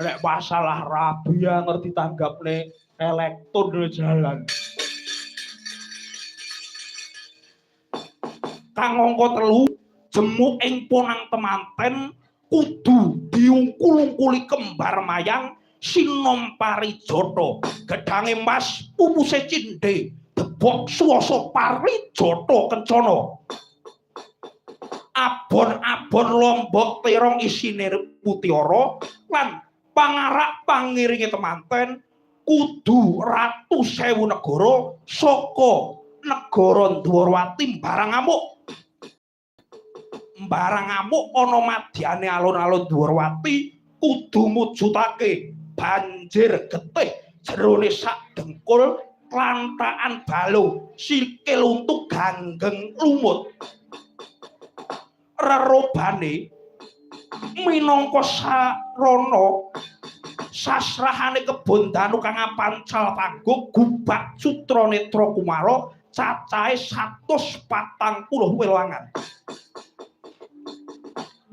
Nek masalah rabi ya ngerti tanggapne elektron jalan. Kang angka 3 jemuk ing ponang temanten kudu diungkul-ungkuli kembar mayang sinom parijata. Gedhange mas pupuse cindhe debok swasa parijata kencana. Abon-abon lombok terong isine mutiara lan pangarak pangiringe temanten kudu ratu sewu negara saka negara Dwarawati barang ngamuk. Barang ngamuk ana madyane alun-alun Dwarawati kudu mujudake banjir getih jerone sak dengkul klantakan balung sikil untu ganggeng lumut. Rerobane minangka sarana sasrahane kebon danu kang apancal panggung gubak Sutra Netra Kumara cacahe 140 welangan.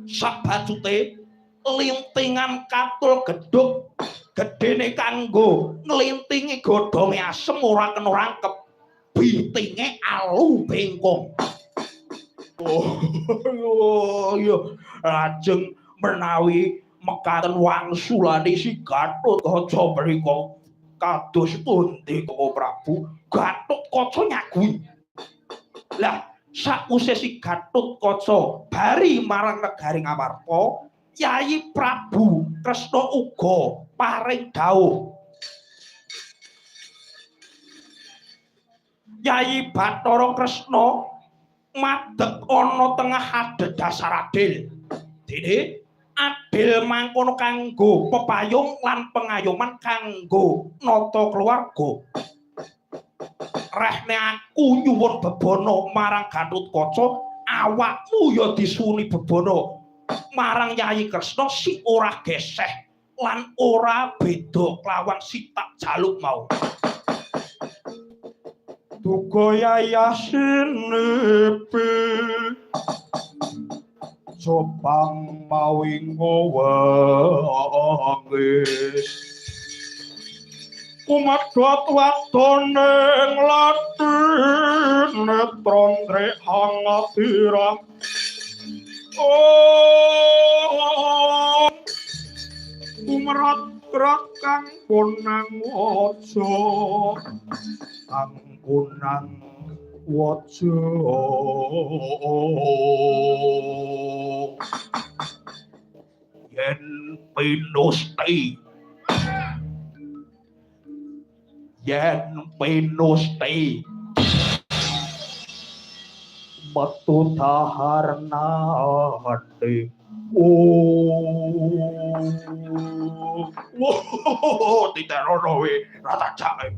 Sabacute lintingan katul gedhug gedene kanggo nglintingi godhonge asem ora kena rangkep, bitinge alu bengkong. Oh iya, lajeng menawi mekaten wangsulane si Gatotkaca mriku kados pundi Koko Prabu? Gatotkaca nyaguhi. Lah sakwise si Gatotkaca bari marang negari Ngamarta, Yayi Prabu Kresna uga paring dawuh. Yayi Bathara Kresna madeg ana tengah adhedhasar adil. Dene adil mangkono kanggo pepayung lan pengayoman kanggo nata keluarga. Rehne aku nyuwun bebana marang Gatotkaca, awakmu ya disuwuni bebana marang Yayi Kresna si ora geseh lan ora beda kelawan si tak jaluk mau. Duga yayasinipi Jopang mawi ngowengi Kumedhot wadone nglathi netra ndrek hangatira. Oh kumrat krat kang konang waja, kang konang waja. Yen pinusti, yen pinusti metu daharnate. Oh, oh, diterono we rata jake.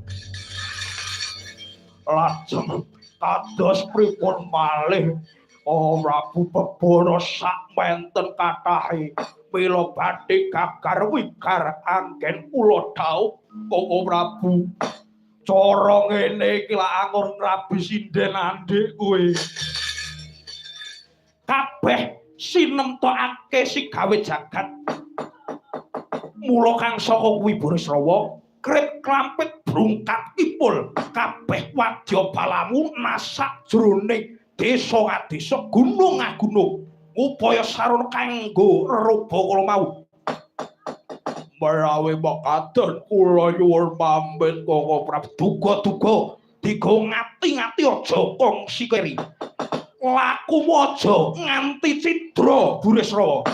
Lajeng kados pripun malih Oh Prabu bebana sak menten kathahe mila badhe gagar wigar anggen kula dhaup Koko Prabu. Cara ngene iki lak angur ngrabi sinden andhik kowe. Kabeh sinemtokake si gawe jagat. Mula kang saka kuwi Burisrawa krip klampit brungkat kipul kabeh wadya balamu nasak jroning desa kadesa gunung agunung ngupaya sarana kanggo reruba kala mau. Menawi mekaten kula nyuwun pamit Koko Prabu. Duga-duga digo ngati-ngati aja kongsi keri. Lakumu aja nganti cidra Burisrawa.